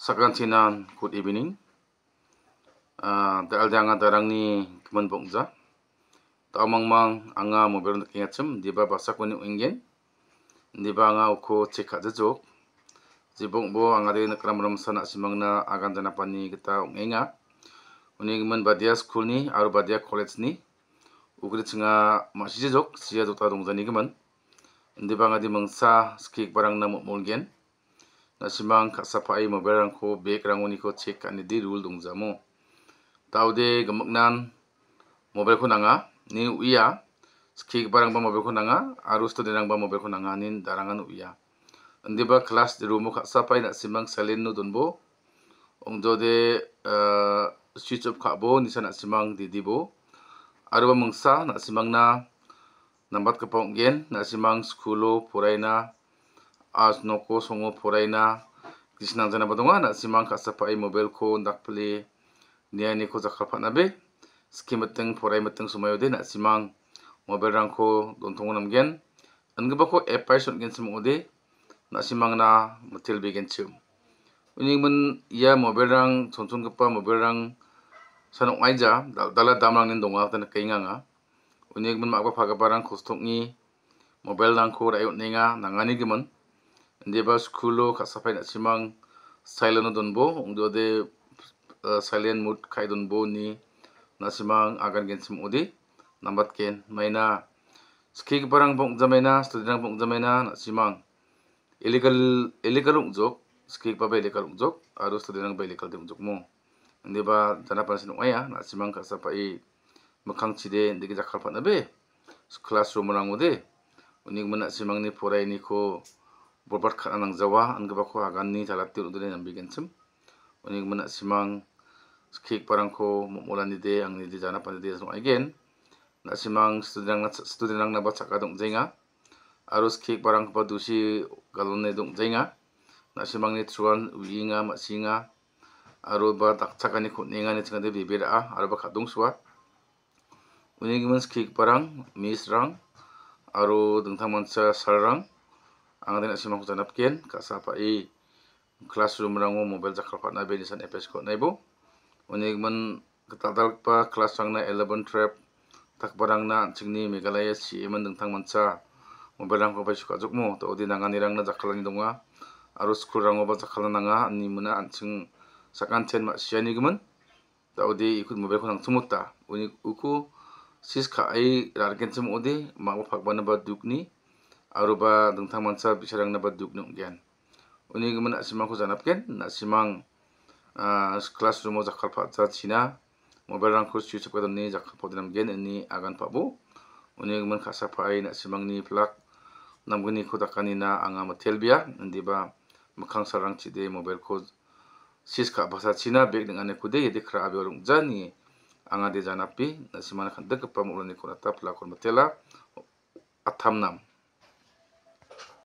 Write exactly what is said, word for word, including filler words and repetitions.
Sakantinan, good evening. Ah, da·alde anga darangni gimin bongja. Da·o mangmang anga mobile nikengachim, indiba basakoni ong·engen. Indiba anga uko check ka·jajok. Jibongbo angade nikram ramsa na·simangna agan janapani gita ong·enga. Uni gimin badia skulni aro badia college-ni ugri chinga ma·sijajok, sia jota dongjani gimin. Indiba angade mingsa skigiparangna mo·molgen. Na·simang ka·sapae mobile-rangko bag-rangoniko check ka·anide rule dongjamo. Da·ode gimiknan mobile-ko nanga, ine uia. Skigiparangba mobile-ko nanga, aro student-rangba mobile-ko nanga, ine darangan uia. Indiba class room-o ka·sapae na·simang silent-o donbo. Ong·jode, eh, switch off ka·bo, nisa na·simang didibo. Aroba mingsa na·simangna nambatgipa ong·gen, na·simang skulo poraina, a, noko songo poraina, gisik nangjanaba donga, na·simang ka·sapae mobile-ko dakpile nianiko jakkalpanabe, skie miting, porai miting somoiode na·simang mobile-rangko dontongo namgen, ingipako advice on·genchim ong·ode, na·simangna mitelbegenchim. Uni gimin ia mobile-rang, chonchongipa mobile-rang san ong·aija, dal·dala damrangni donga gita nikenga anga. Uni gimin ma·gipa pagiparang kostonge mobile-rangko ra·e on·enga nangani gimin. Indiba skulo ka·sapae na·simang silent-o donbo, ong·jode, eh, silent mode ka·e donbo ine na·simang agan genchim ong·ode, nambatgen. Maina skigiparangba ong·jamaina, student-rangba ong·jamaina, na·simang illegal, illegal ong·jok, skigipaba illegal ong·jok, aro student-rangba illegal de ong·jokmo. Indiba janapanasi ong·aia, na·simang ka·sapae mikkangchide indike jakkalpanabe, classroom-rangode. Uni gimin na·simangni porainiko borbat ka·na nangjawa, ingipako aganni jalate on·done nambegenchim. Uni gimin na·simang skigiparangko mo·molanide, angnide, janapanide ong·aigen. Na·simang student-rangna, student-rangnaba chakka dongjaenga. Aro skigiparangkoba dusi galone dongjaenga. Na·simangni truan uienga, ma·sienga. Aroba dakchakaniko on·enga ine chingade bebe ra·a, aroba ka·dongsoa. Uni gimin skigiparang, miss-rang, aro dingtangmancha sir-rang, angade na·simangko janapgen, ka·sapae classroom-rango mobile jakkalpanabe nisan advice-ko on·aibo. Uni gimin dal·dalgipa class-rangna eleven, twelve dakgiparangna an·chingni Meghalaya C M-in dingtangmancha mobile-rangkoba isu ka·jokmo, da·ode nanganirangna jakkalani donga, aro school-rangoba jakkalna nanga, ine mina an·ching sakantian ma·siani gimin. Da·ode iku mobile-ko nangchimota. Uni uko sis ka·e ra·rikgenchim ong·ode, ma·gipa pagiparangba dukni, aroba dingtangmancha bi·sarangnaba dukni ong·gen. Uni gimin na·simangko janapgen, na·simang, ah, classroom-o jakkalpachachina, mobile-rangko switch off ka·e done jakkalpode namgen ine aganpabo. Uni gimin ka·sapae na·simangni pilak namgniko dakanina anga mitelbea, indiba mikkang sarangchide mobile-ko sis ka·pasachina bag ning·anikode iade kra·abia ong·ja ine angade janape, na·simangna kandikgipa mo·raniko nata pilakon mitela. Attamnam.